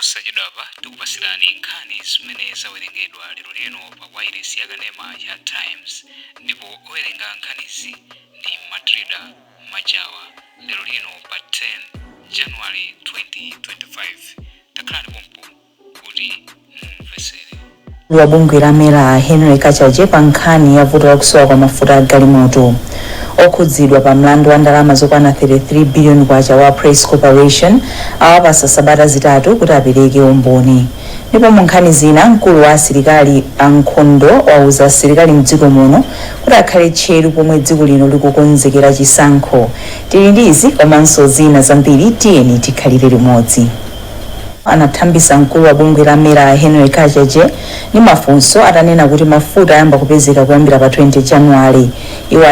Posachedwapa tikupasirani nkhani zimene zawerengedwa lero lino pa wailesi yakanema ya Times, ndipo owerenga nkhanizi ndi Matrida Majawa. Lero lino pa 10 January 2025, takhalani pompo kuti mumvesere. Wa bungwe la MERA Henry Kachaje pa nkhani ya vuto lakusowa kwa mafuta a galimoto. Okhudzidwa pa mlandu wa ndalama zokwana 33 billion kwacha wa Press Corporation awapasa sabata 3 kuti apereke umboni. Ndipo mu nkhani zina, mkulu wa asilikali ankhondo wauza asilikali mdziko muno kuti akhale tcheru pomwe dziko lino likukonzekera chisankho. Tili ndi izi komanso zina zambiri, tiyeni tikhalire limodzi. Anathambisa mkulu wa bungwe la MERA Henry Kachaje ndi mafunso atanena kuti mafuta ayamba kupezeka kuyambira pa 20 January. Iwo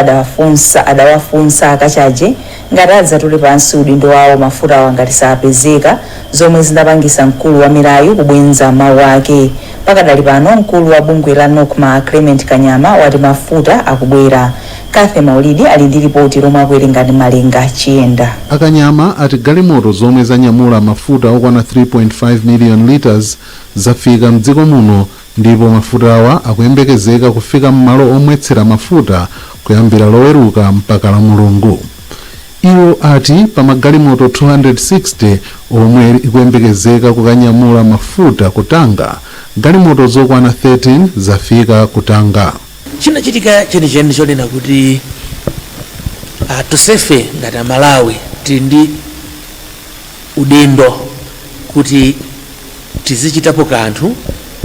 adawafunsa Akachaje ngati adzatule pansi udindo wawo mafutawa ngati sapezeka, zomwe zinapangisa mkulu wa MERAyu kubwenza mawu ake. Pakadali pano, mkulu wa bungwe la NOCMA Clement Kanyama wati mafuta akubwera. Kathe Maulidi ali ndi ripoti lomwe akuwerenga ndi Malenga Chiyenda. Akanyama ati galimoto zomwe zanyamula mafuta okwana 3.5 million liters zafika mdziko muno, ndipo mafutawa akuyembekezeka kufika m'malo omwetsera mafuta kuyambira Loweruka mpaka la Mulungu. Iwo ati pa magalimoto 260 omwe ikuyembekezeka kukanyamula mafuta kutanga, galimoto zokwana 13 zafika kutanga. Chinachitika chenicheni chonena kuti tonsefe ngati Amalawi tili ndi udindo kuti tizichitapo kanthu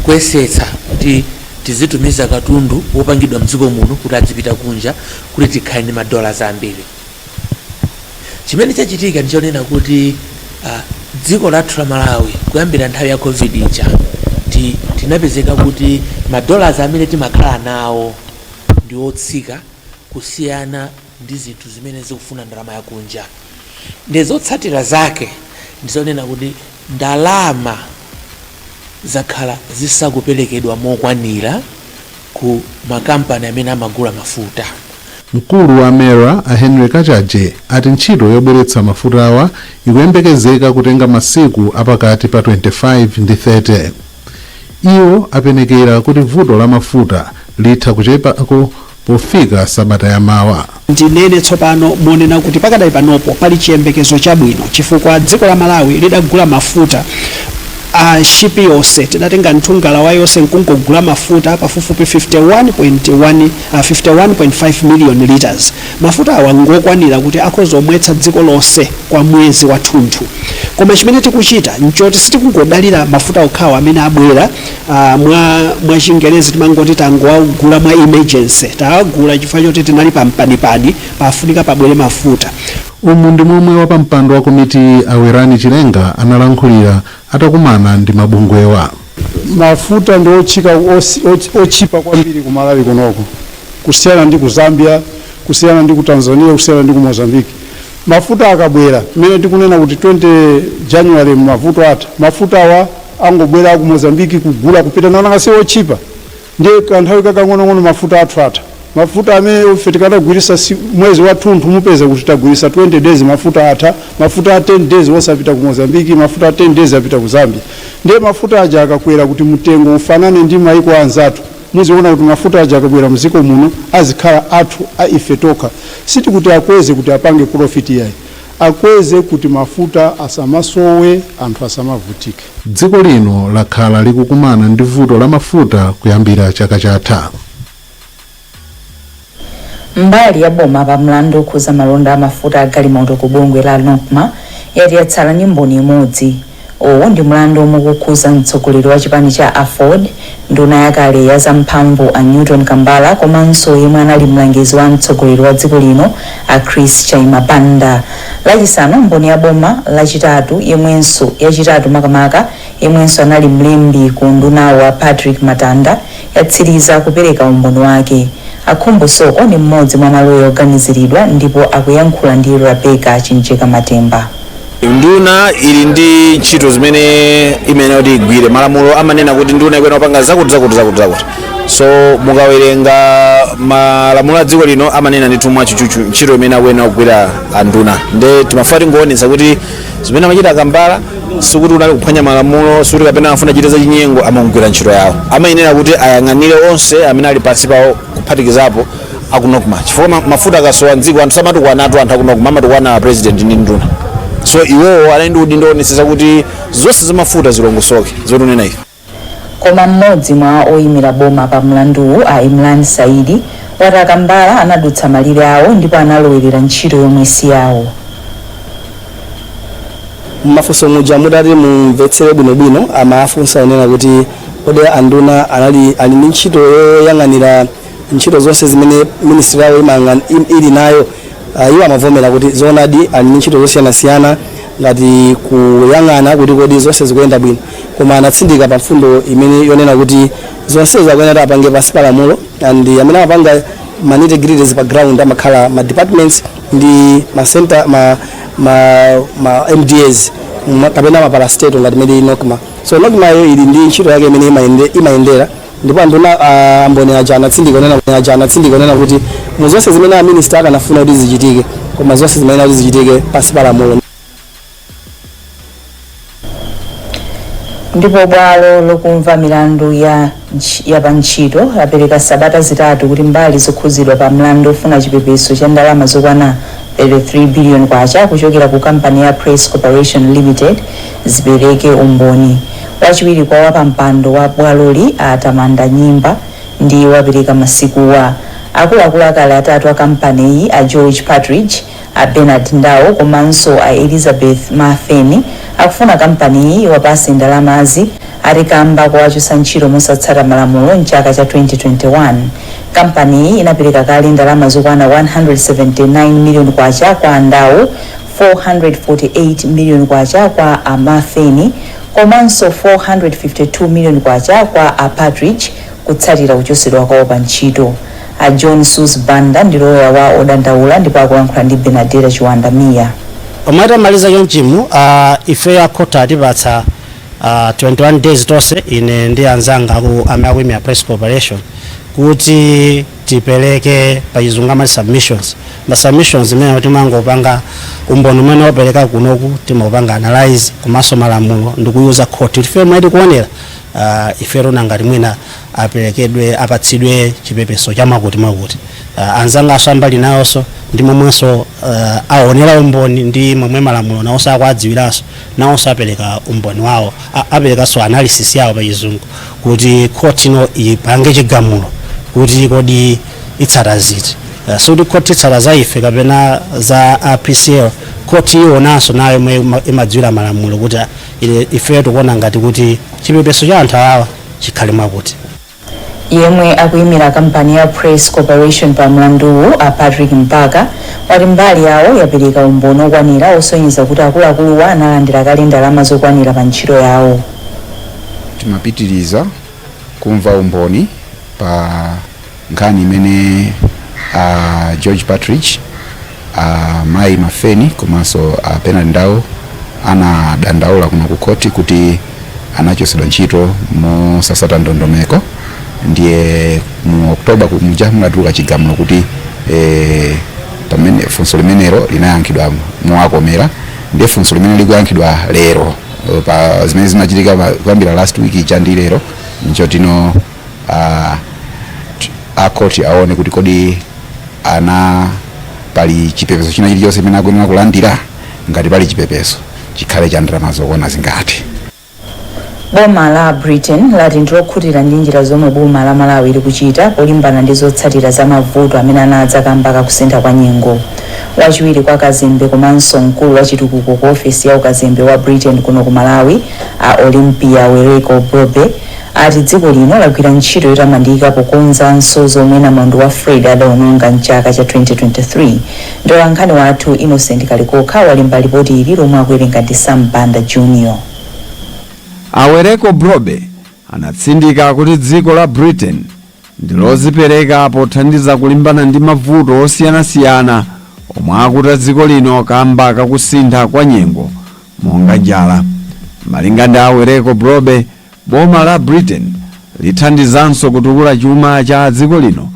kuyesetsa kuti tizitumiza katundu wopangidwa mdziko muno kuti adzipita kunja, kuti tikhale ndi madola ambiri. Chimene chachitika ndichonena kuti dziko lathu la Malawi kuyambira nthawi ya COVID ija tinapezeka kuti madollars amene timakhala nawo ndi otsika kusiyana ndi zinthu zimene zikufuna ndalama yakunja. Ndi zotsatira zake ndizonena kuti ndalama zakhala zisakuperekedwa mokwanira ku makampani amene amagula mafuta. Mkulu wa MERA a Henry Kachaje ati ntchito yobweretsa mafutawa ikuyembekezeka kutenga masiku apakati pa 25 ndi 30. Iwo apenekera kuti vuto la mafuta litha kuchepako pofika sabata yamawa. Ndinene tsopano monena kuti pakadali panopo pali chiyembekezo chabwino, chifukwa dziko la Malawi lidagula mafuta a shipi yonse. Tidatenga ngalawa yonse nkungogula mafuta pafupifupi 51.1, 51.5 million liters. Mafuta awa ngokwanira kuti akhoza omwetsa dziko lonse kwa mwezi wathunthu. Koma chimene tikuchita nchoti sitikungodalira mafuta okhawa amene abwera. Mwa Chingerezi timangoti tangowagula mwa emergency, tawagula chifukwa choti tinali pampanipani, pafunika pabwere mafuta. Umu ndi momwe wapampando wa komiti Awerani Chilenga analankhulira atakumana ndi mabungwewa. Mafuta ndi otchika, otchipa kwambiri ku Malawi kunoko kusiyana ndi ku Zambia, kusiyana ndi ku Tanzania, kusiyana ndi ku Mozambique. Mafuta akabwera, mmene tikunena kuti 20 January mavuto atha, mafuta awa angobwera ku Mozambique kugula kupita naona si otchipa, ndiye kanthawi kakang'onong'ono mafuta athu atha. Mafuta amene ife tikanagwirisa mwezi wathunthu, mupeza kuti tagwirisa 20 days, mafuta atha. Mafuta a 10 days osapita ku Mozambique, mafuta a 10 days apita ku Zambia. Ndiye mafuta aja akakwera kuti mtengo ufanane ndi maiko anzathu, muziona kuti mafuta aja akabwera mdziko muno azikhala athu a ife tokha. Sitikuti akweze kuti apange profit yayi, akweze kuti mafuta asamasowe, anthu asamavutike. Dziko lino lakhala likukumana ndi vuto la mafuta kuyambira chaka chatha. Mbali ya boma pa mlandu okhuza malonda a mafuta a galimoto ku bungwe la NOCMA yati yatsala ndi mboni imodzi. Uwu ndi mlandu omwe ukukhuza mtsogoleri wa chipani cha AFORD, nduna yakale ya zamphamvu a Newton Kambala, komanso yemwe anali mlangizi wa mtsogoleri wa dziko lino a Chris Chaima Banda. Lachisanu, mboni ya boma lachitatu, yemwenso yachitatu makamaka, yemwenso anali mlembi ku nduna wa Patrick Matanda, yatsiriza kupereka umboni wake. Akhumbo Soko ndi mmodzi mwa maloya oganiziridwa ndipo akuyankhula ndi Rebecca Chinjeka Matemba. Nduna ili ndi ntchito zimene imayenera kuti igwire. Malamulo amanena kuti nduna ikuyenera kupanga zakuti, zakuti, zakuti, zakuti. So mukawerenga malamulo a dziko lino, amanena ndithu mwachichuchu ntchito imene akuyenera kugwira anduna. Nde timafuna tingoonetsa kuti zimene amachita Akambala sikuti unali kuphwanya malamulo, sikuti kapena afuna chita zachinyengo. Amagwira ntchito yawo, amayenera kuti ayang'anire onse amene ali pansi pawo, kuphatikizapo aku NOCMA, chifukwa mafuta akasowa mdziko, anthu samatukwanatu anthu aku NOCMA, amatukwana president ndi nduna. So iwowo anali ndi udindo onetsetsa kuti zonse zamafuta zilongosoke, zotunena ife. Koma mmodzi mwa oyimira boma pa mlanduwu, a Imran Saidi, wati Akambala anadutsa malire awo ndipo analowelera ntchito yomwe si yawo. Mafunso muja mudati mumvetsere bwinobwino, amafunsa onena kuti kodi anduna anali ali ndi ntchito yoyang'anira ntchito zonse zimene ministry yawo ili nayo? Iwo amavomera kuti zoonadi ali ndi ntchito zosiyanasiyana, ngati kuyang'ana kuti kodi zonse zikuyenda bwino, koma anatsindika pa mfundo imene yonena kuti zonsezo akuyenera apange pansi pa lamulo, and amene amapanga ma nitty-gritties pa ground amakhala ma departments ndi ma center, ma MDAs kapena ma parastatal ngati imene ili NOCMA. So NOCMA yo ili ndi ntchito yake imene imayendera, ndipo anduna amboni aja anatsindika onena kuti mu zonse zimene a minister akanafuna kuti zichitike, koma zonse zimene kuti zichitike pansi pa lamulo. Ndipo bwalo lokumva milandu ya pa ntchito lapereka sabata 3 kuti mbali zokhuzidwa pa mlandu ofuna chipepeso cha ndalama zokwana 33 billion kwacha kuchokera ku kampani ya Press Corporation Limited zipereke umboni. Wachiwiri kwa wapampando wa bwaloli, Atamanda Nyimba, ndi wapereka masikuwa. Akuluakulu akale atatu a kampaniyi, a George Partridge, a Bernard Ndau komanso a Elizabeth Mafeni, akufuna kampaniyi iwapase ndalamazi ati kamba kuwachotsa ntchito mosatsata malamulo mchaka cha 2021. Kampaniyi inapereka kale ndalama zokwana 179 million kwacha kwa Ndau, 448 million kwacha kwa Amafeni komanso 452 million kwacha kwa a Partridge kutsatira kuchotsedwa kwawo pa ntchito. A John Sus Banda ndi loya wa odandaula ndipo akulankhula ndi Benadeta Chiwanda Miya. Pomwe tamaliza chonchimu, ife akhoti atipatsa 21 days tonse, ine ndi anzanga amene akuyimira Press Corporation, kuti tipereke pachizungu amati submissions. Ma submissions imene timangopanga umboni umene wapereka kunoku, timaupanga analyze komanso malamulo ndikuyuza court kuti ife mwe tikuonera, ife tona ngati mwina aperekedwe, apatsidwe chipepeso cha mwakuti mwakuti. Anzangaso ambali nawonso ndi momwenso aonera umboni ndi momwe malamulo nawonso akuadziwiranso, nawonso apereka umboni wawo, aperekanso analysis yawo pachizungu kuti court ino ipange chigamulo kuti kodi itsata ziti. Sikuti court itsata za ife kapena za PCL. Court ionanso nayo imwe imadziwira malamulo kuti ife tikuona ngati kuti chipepeso cha anthu awa chikhale mwakuti. Yemwe akuyimira kampani ya Press Corporation pa mlanduwu, a Patrick Mpaka, wati mbali yawo yapereka umboni okwanira osonyeza kuti akuluakuluwa analandira kale ndalama zokwanira pa ntchito yawo. Timapitiriza kumva umboni pa nkhani imene George Partridge, Mayi Mafeni komanso Bernard Ndau anadandaula kuno ku khoti kuti anachotsedwa ntchito mosasata ndondomeko. Ndiye mu October muja munatuluka chigamulo kuti pamene funso limenelo linayankhidwa mowakomera. Ndiye funso limene likuyankhidwa lero, pa zimene zimachitika kuyambira last week ija ndi lero, nchotino akhoti aone kuti kodi ana pali chipepeso china chilichonse chimene akuyenera kulandira, ngati pali chipepeso chikhale cha ndalama zokwana zingati. Boma la Britain lati ndilokhutira ndi njira zomwe boma la Malawi likuchita polimbana ndi zotsatira za mavuto amene anadza kamba kakusintha kwa nyengo. Wachiwiri kwa kazembe komanso mkulu wa chitukuko ku ofesi ya ukazembe wa Britain kuno ku Malawi, a Olympia Wereko Brobbey, ati dziko lino lagwira ntchito yotamandika pokonzanso zomwe namondwe wa Freddy adawononga mchaka cha 2023. Mtolankhani wathu Innocent Kalikokha walemba ripoti ili lomwe akuwerenga ndi Sam Banda Junior. Awereko Brobbey anatsindika kuti dziko la Britain ndi lozipereka pothandiza kulimbana ndi mavuto osiyanasiyana omwe akuta dziko lino kamba kakusintha kwa nyengo. Monga njala. Malinga ndi Awereko Brobe, boma la Britain lithandizanso kutukula chuma cha dziko lino,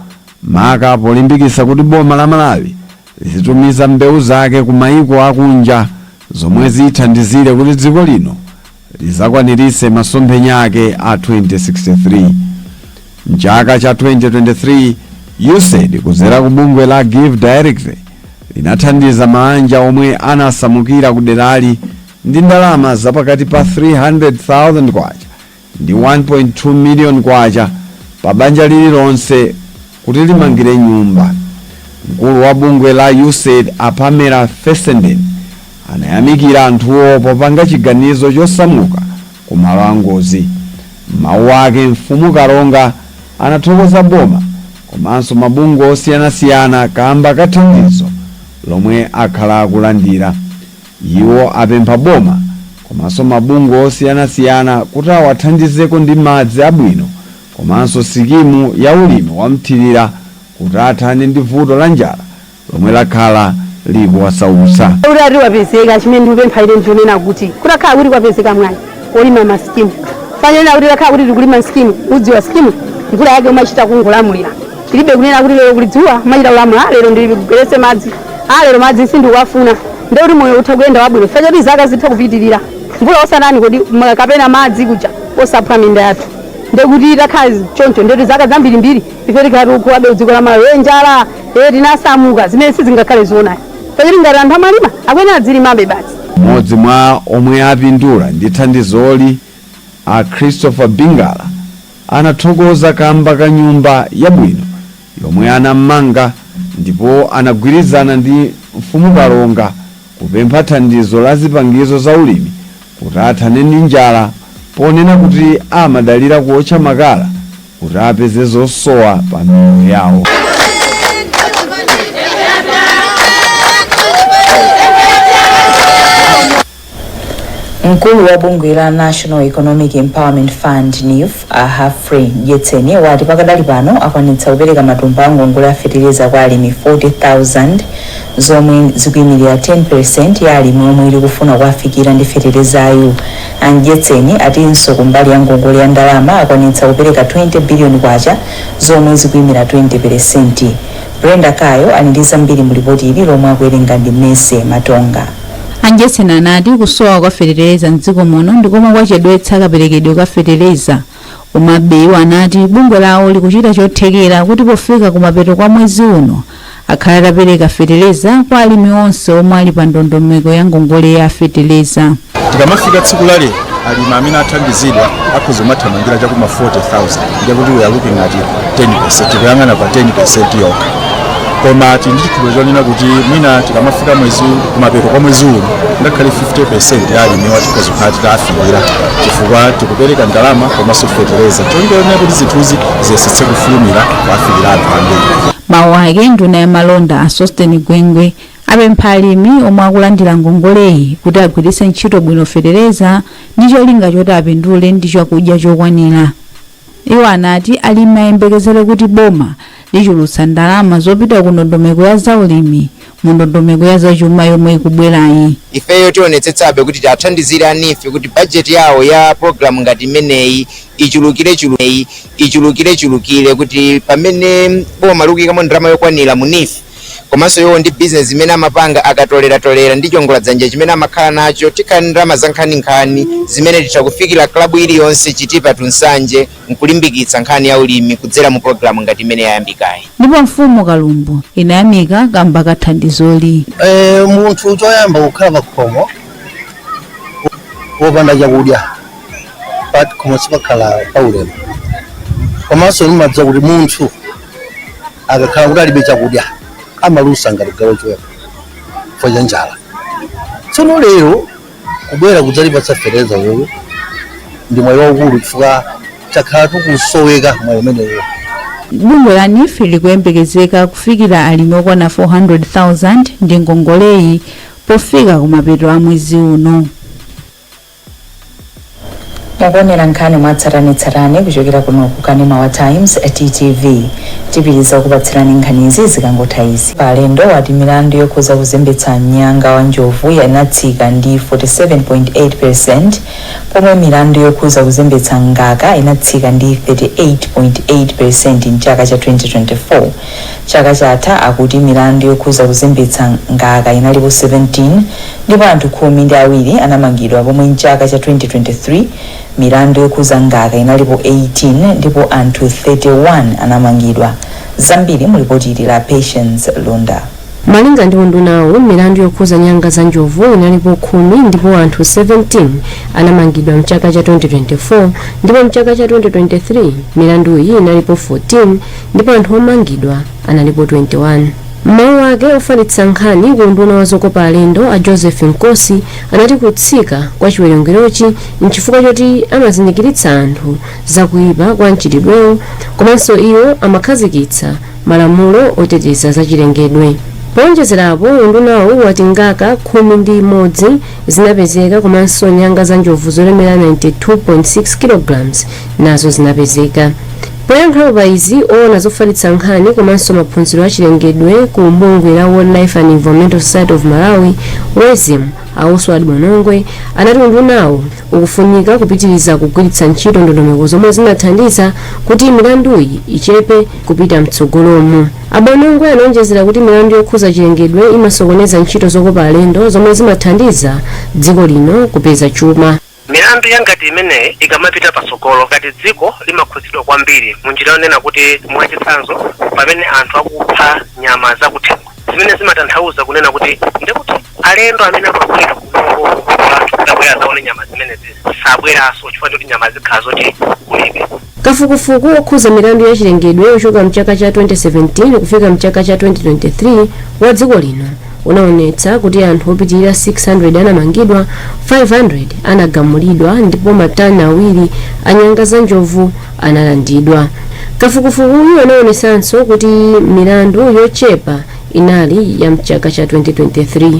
maka polimbikitsa kuti boma la Malawi lizitumiza mbewu zake ku mayiko akunja, zomwe zithandizire kuti dziko lino lizakwaniritse masomphenya ake a 2063. Mchaka cha 2023, USAID kudzera ku bungwe la Give Directly linathandiza mabanja omwe anasamukira ku derali ndi ndalama zapakati pa 300,000 kwacha ndi 1.2 million kwacha pa banja lililonse kuti limangire nyumba. Mkulu wa bungwe la USAID, a Pamela Fessenden, anayamikira anthuwo popanga chiganizo chosamuka ku malo angozi. Mawu ake, Mfumu Kalonga anathokoza boma komanso mabungwe osiyanasiyana kamba ka thandizo lomwe akhala akulandira. Iwo apempha boma komanso mabungwe osiyanasiyana kuti awathandizeko ndi madzi abwino komanso sikimu ya ulimi wamthirira kuti athane ndi vuto la njala lomwe lakhala likuwasautsa. Kuti ati wapezeka, chimene ndikupempha ine ndichonena kuti kutakhala kuti kwapezeka mwayi olima masikimu, fanena kuti takhala kuti tikulima skimu, udziwa skimu mvula yake umachita kungolamulira, tilibe kunena kuti lero kuli dzuwa, umachita kulamula, "Ah, lero ndibweretse madzi, ah, lero madzi sindikuwafuna." Ndekuti moyo utha kuyenda wabwino fachoti zaka zitha kupitirira mvula osanani kodi kapena madzi kuja osaphwa minda yathu. Ndekuti takhala choncho, ndekuti zaka zambirimbiri ife tikhala tikuwabe dziko la Malawi, "Eh, njala, eh, tinasamuka," zimene sizingakhale zionayo, fachoti ngati anthu amalima akuyenera adzilimabe basi. Mmodzi mwa omwe apindula ndi thandizoli, a Christopher Bingala, anathokoza kamba ka nyumba yabwino yomwe anamanga, ndipo anagwirizana ndi Mfumu Kalonga kupempha thandizo la zipangizo za ulimi kuti athane ndi njala, ponena kuti amadalira kuotcha makala kuti apeze zosowa pa miyoyo yawo. Mkulu wa bungwe la National Economic Empowerment Fund, NEEF, a Humphrey Dyetseni, wati pakadali pano akwanitsa kupereka matumba a ngongole a fetereza kwa alimi 40,000, zomwe zikuyimirira 10% ya alimi omwe ili kufuna kuwafikira ndi feterezayu. A Dyetseni atinso kumbali ya ngongole ya ndalama akwanitsa kupereka 20 billion kwacha, zomwe zikuyimira 20%. Brenda Kayo ali ndi zambiri mu ripoti ili lomwe akuwerenga ndi Mese Matonga. A Dyetseni anati kusowa kwa fetereza mdziko muno ndikomwe kwachedwetsa kaperekedwe ka fetereza. Komabe iwo anati bungwe lawo likuchita chothekera kuti pofika kumapeto kwa mwezi uno akhale atapereka fetereza kwa alimi onse omwe ali pa ndondomeko ya ngongole ya fetereza. Tikamafika tsiku la lero, alimi amene athandizidwa akhoza kumathamangira chakuma 40,000, ndiye kuti we are looking at 10%, tikuyang'ana pa 10% yokha. Koma tili ndi chikhulupiriro chonena kuti mwina tikamafika mwezi, kumapeto kwa mwezi uno, ngakhale 50% ya alimiwa tikhoza kukhala titafikira, chifukwa tikupereka ndalama komanso fetereza, cholinga kuti zinthuzi ziyesetse kufulumira kuwafikira anthu ambiri. Mawu ake, nduna ya malonda a Sosten Gwengwe apempha alimi omwe akulandira ngongoleyi kuti agwiritse ntchito bwino fetereza ndi cholinga choti apindule ndi chakudya chokwanira. Iwo anati alimi ayembekezere kuti boma lichulutsa ndalama zopita ku ndondomeko ya zaulimi mu ndondomeko ya zachuma yomwe ikubwerayi. Ifeyo tionetsetsabe kuti tiathandizire a NEEF kuti bajeti yawo ya program ngati imeneyi ichulukire chuluki ichulukire chulukire, kuti pamene boma likuyikamo ndalama yokwanira mu NEEF, komanso iwo ndi business imene amapanga akatoleratolera ndi chongoladzanja chimene amakhala nacho, tikhala ndi ndalama za nkhaninkhani zimene titha kufikira klabu iliyonse, Chitipa to Nsanje, nkulimbikitsa nkhani ya ulimi kudzera mu program ngati imene yayambikayi. Ndipo Mfumu Kalumbu inayamika kamba ka thandizoli. Munthu choyamba kukhala pakhomo wopanda chakudya, pakhomo sipakhala paulemu. Komanso ndimadziwa kuti munthu akakhala kuti alibe chakudya amalusa ngati gawo choyamba chifukwa cha njala. Tsono lero kubwera kudzalipatsa fetereza uyu ndi mwayi waukulu, chifukwa chakhala tikusoweka mwayi umenewo. Bungwe la NEEF likuyembekezeka kufikira alimi okwana 400,000 ndi ngongoleyi pofika kumapeto a mwezi uno. Mukuonera nkhani mwatsatanetsatane kuchokera kuno ku kanema wa Times TTV. Tipitiriza kupatsirani nkhanizi zikangotha izi. Alendo wati milandu yokhuza kuzembetsa nyanga wa njovu inatsika ndi 47.8, pomwe milandu yokhuza kuzembetsa ngaka inatsika ndi 38.8 mchaka cha 2024. Chaka chatha akuti milandu yokhuza kuzembetsa ngaka inalipo 17 ndipo anthu 12 anamangidwa, pomwe mchaka cha 2023 milandu yokhuza ngaka inalipo 18 ndipo anthu 31 anamangidwa. Zambiri mulipoti ili la Patience Lunda. Malinga ndi undunawo, milandu yokhuza nyanga za njovu inalipo 10 ndipo anthu 17 anamangidwa mchaka cha 2024, ndipo mchaka cha 2023 milanduyi inalipo 14 ndipo anthu omangidwa analipo 21. Mmawu ake ofalitsa nkhani ku unduna wa zokopa alendo a Joseph Nkosi anati kutsika kwa chiwerengerochi nchifukwa choti amazindikiritsa anthu zakuipa kwa mchitidwewo, komanso iwo amakhazikitsa malamulo oteteza zachilengedwe. Powonjezerapo, undunawo wati ngaka 11 zinapezeka komanso nyanga za njovu zolemera 92.6 kg nazo zinapezeka. Poyankhulapo pa izi, oona zofalitsa nkhani komanso maphunziro achilengedwe ku bungwe la Wildlife and Environmental Society of Malawi, WEZIM, a Oswald Bonongwe anati undunawo ukufunika kupitiriza kugwiritsa ntchito ndondomeko zomwe zinathandiza kuti milanduyi ichepe kupita mtsogolomu. Abonongwe anaonjezera kuti milandu yokhuza chilengedwe imasokoneza ntchito zokopa alendo zomwe zimathandiza dziko lino kupeza chuma. Milandu yangati imeneyi ikamapita patsogolo, ngati dziko limakhuzidwa kwambiri munjira yonena kuti, mwachitsanzo, pamene anthu akupha nyama zakuthengo, zimene zimatanthauza kunena kuti ndekuti alendo amene amabwera kunoko anthu kuti abwera azaone nyama zimenezi sabweranso, chifukwa choti nyama zikhala zoti kulibe. Kafukufuku okhuza milandu ya chilengedwe ochoka mchaka cha 2017 kufika mchaka cha 2023 wa dziko lino unaonetsa kuti anthu opitirira 600 anamangidwa, 500 anagamulidwa ndipo matani 2 a nyanga za njovu analandidwa. Kafukufukuyu anaonetsanso kuti milandu yochepa inali ya mchaka cha 2023.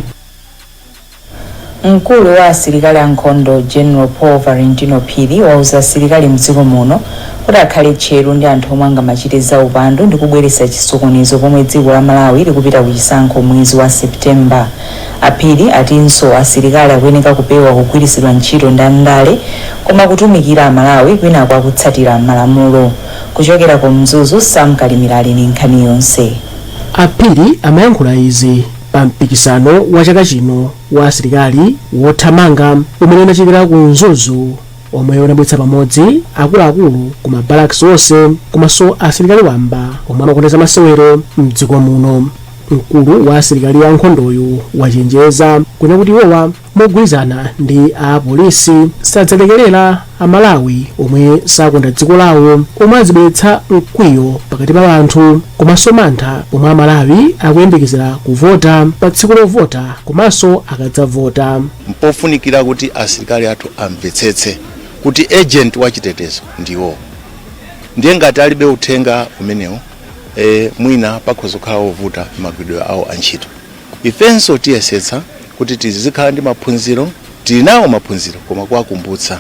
Mkulu wa asilikali ankhondo General Paul Valentino Phiri wauza asilikali mdziko muno kuti akhale tcheru ndi anthu omwe angamachite zaupandu ndi kubweretsa chisokonezo pomwe dziko la Malawi likupita ku chisankho mwezi wa Septemba. Aphiri atinso asilikali akuyeneka kupewa kugwiritsidwa ntchito ndi andale, koma kutumikira Amalawi kwinako akutsatira malamulo. Kuchokera ku Mzuzu, Sam Kalimira ali ndi nkhani yonse. Aphiri amayankhula izi pa mpikisano wa chaka chino wa asilikali wothamanga umene unachitikira ku Mzuzu, omwe unabweretsa pamodzi akuluakulu ku mabarracks onse komanso asilikali wamba omwe amakonda masewero mdziko muno. Mkulu wa asilikali ankhondoyu wachenjeza kunena kuti iwowa mogwirizana ndi apolisi sadzalekerera Amalawi omwe sakonda dziko lawo, omwe azibweretsa mkwiyo pakati pa anthu komanso mantha pomwe Amalawi akuyembekezera kuvota pa tsiku lovota komanso akadzavota. Mpofunikira kuti asilikali athu amvetsetse kuti agent wachitetezo ndiwo, ndiye ngati alibe uthenga umenewu, mwina pakhoza kukhala wovuta magwiridwe awo antchito. Ifenso tiyesetsa kuti tizikhala ndi maphunziro, tili nawo maphunziro, koma kuwakumbutsa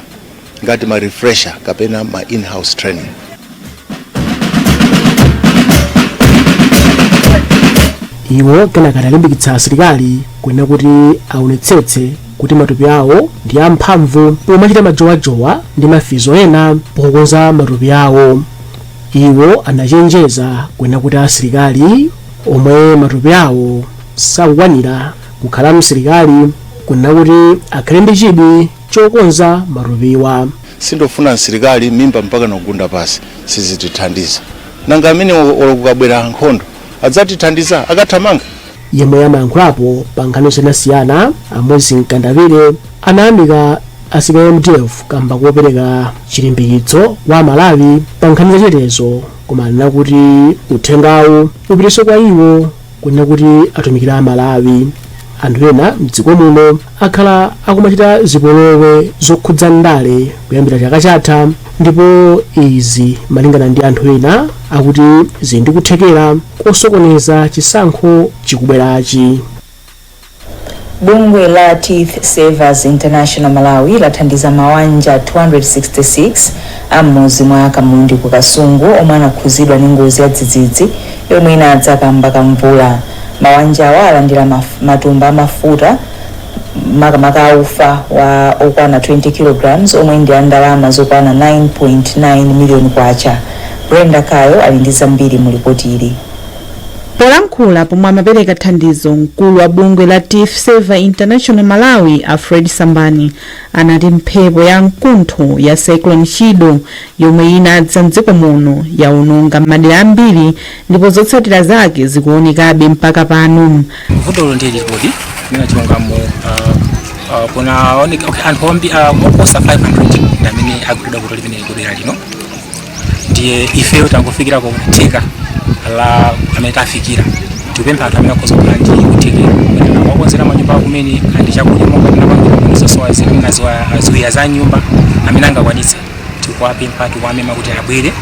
ngati ma refresher kapena ma in-house training. Iwo kenaka analimbikitsa asilikali kunena kuti aonetsetse kuti matupi awo ndi amphamvu pomachita majowajowa ndi mafizo ena pokonza matupi awo. Iwo anachenjeza kunena kuti asilikali omwe matupi awo sakukwanira kukhala msilikali kunena kuti akhale ndi chidwi chokonza matupiwa. Sindofuna msilikali mimba mpaka nogunda pasi, sizitithandiza. Nanga amene olokukabwera nkhondo adzatithandiza akathamanga? Yemwe amayankhulapo pa nkhani zosiyanasiyana a Moses Mkandawire anayamika asilikali MDF kamba kopereka chilimbikitso kwa Amalawi pa nkhani zachitetezo, koma anena kuti uthengawu upitenso kwa iwo kunena kuti atumikira Amalawi. Anthu ena mdziko muno akhala akumachita zipolowe zokhudza ndale kuyambira chaka chatha, ndipo izi malingana ndi anthu ena akuti zili ndi kuthekera kosokoneza chisankho chikubwerachi. Bungwe la Teeth Savers International Malawi lathandiza mawanja 266 am'mudzi mwa Kamundi ku Kasungu omwe anakhuzidwa ndi ngozi ya dzidzidzi yomwe inadza kamba ka mvula. Mawanjawa alandira matumba amafuta, makamaka aufa wa okwana 20 kilograms, omwe ndi a ndalama zokwana 9.9 miliyoni kwacha. Brenda Kayo ali ndi zambiri mu ripoti ili. Polankhula pomwe amapereka thandizo, mkulu wa bungwe la Teeth Saver International Malawi, Alfred Sambani, anati mphepo ya mkuntho ya Cyclone Chido yomwe inadza mdziko muno yaononga madera ambiri ndipo zotsatira zake zikuonekabe mpaka pano. Vutolo ndi lipoti limene chilungamo kunaoneka, okay, anthu oposa 500 ndi amene agwidwa vuto limene kudera lino. Ndiye ifeyo tangofikirako theka la amene tafikira. Tikupempha anthu amene akhoza kukhala ndi kuthekera kumene wakonzera manyumba kumene kandi chakudya monga tinapangira kuzosowa zina, ziwiya za nyumba, amene angakwanitse, tikuwapempha, tikuwamema kuti abwere.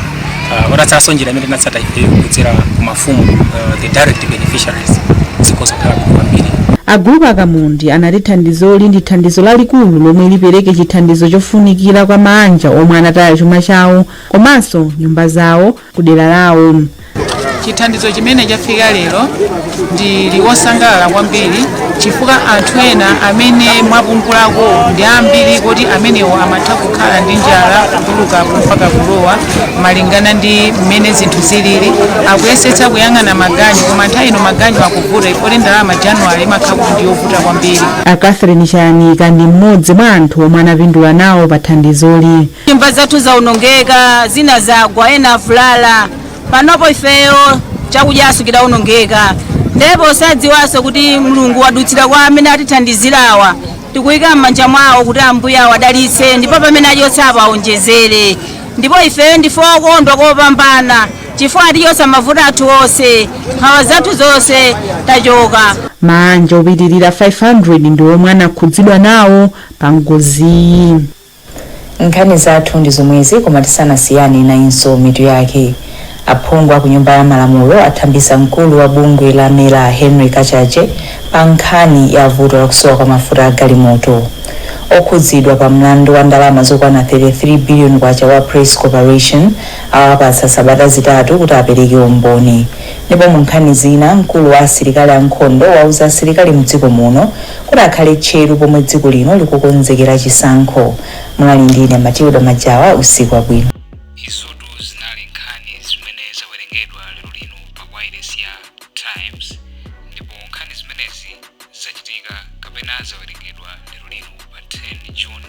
Watatsanso njira imene tinatsata ifeyo kudzera ku mafumu, the direct beneficiaries, zikhoza kukhala bwino kwambiri. Agulupu Akamundi anati thandizoli ndi thandizo lalikulu lomwe lipereke chithandizo chofunikira kwa maanja omwe anataya chuma chawo komanso nyumba zawo ku dera lawo. Chithandizo chimene chafika lero ndili wosangalala kwambiri chifukwa anthu ena amene mwapungulako ndi ambiri kuti amenewo amatha kukhala ndi njala kutuluka mpaka kulowa malingana ndi mmene zinthu zilili. Akuyesetsa kuyang'ana maganyu, koma nthawi ino maganyu akuvuta ifoti ndalama Januwale imakhala kuti ndiyovuta kwambiri. A Catherine Chayanika ndi mmodzi mwa anthu omwe anapindula nawo pa thandizoli. Nyumba zathu zaonongeka, zina zagwa, ena avulala. Panopo ifeyo chakudyaso chidawonongeka, ndipo sadziwanso kuti Mulungu wadutsira kwa amene atithandizirawa. Tikuyika m'manja mwawo kuti Ambuye awadalitse, ndipo pamene achotsapo awonjezere. Ndipo ifeyo ndife okondwa kopambana chifukwa atichotsa mavuto athu onse, nkhawa zathu zonse tachoka. Maanja opitirira 500 ndi omwe anakhudzidwa nawo pa ngoziyi. Nkhani zathu ndi zomwezi, koma tisanasiyane, nayinso mitu yake. Aphungu a ku Nyumba ya Malamulo athambisa mkulu wa bungwe la MERA, Henry Kachaje, pa nkhani ya vuto lakusowa kwa mafuta a galimoto. Okhudzidwa pa mlandu wa ndalama zokwana 33 billion kwacha wa Press Corporation awapatsa sabata 3 kuti apereke umboni. Ndipo mu nkhani zina, mkulu wa asilikali ankhondo wauza asilikali mdziko muno kuti akhale tcheru pomwe dziko lino likukonzekera chisankho. Munali ndine Matilda Majawa. Usiku wabwino. Izotu zinali nkhani zimene zawerengedwa lero lino pa wireless ya Times, ndipo nkhani zimenezi zachitika kapena zawerengedwa lero lino pa 10 June.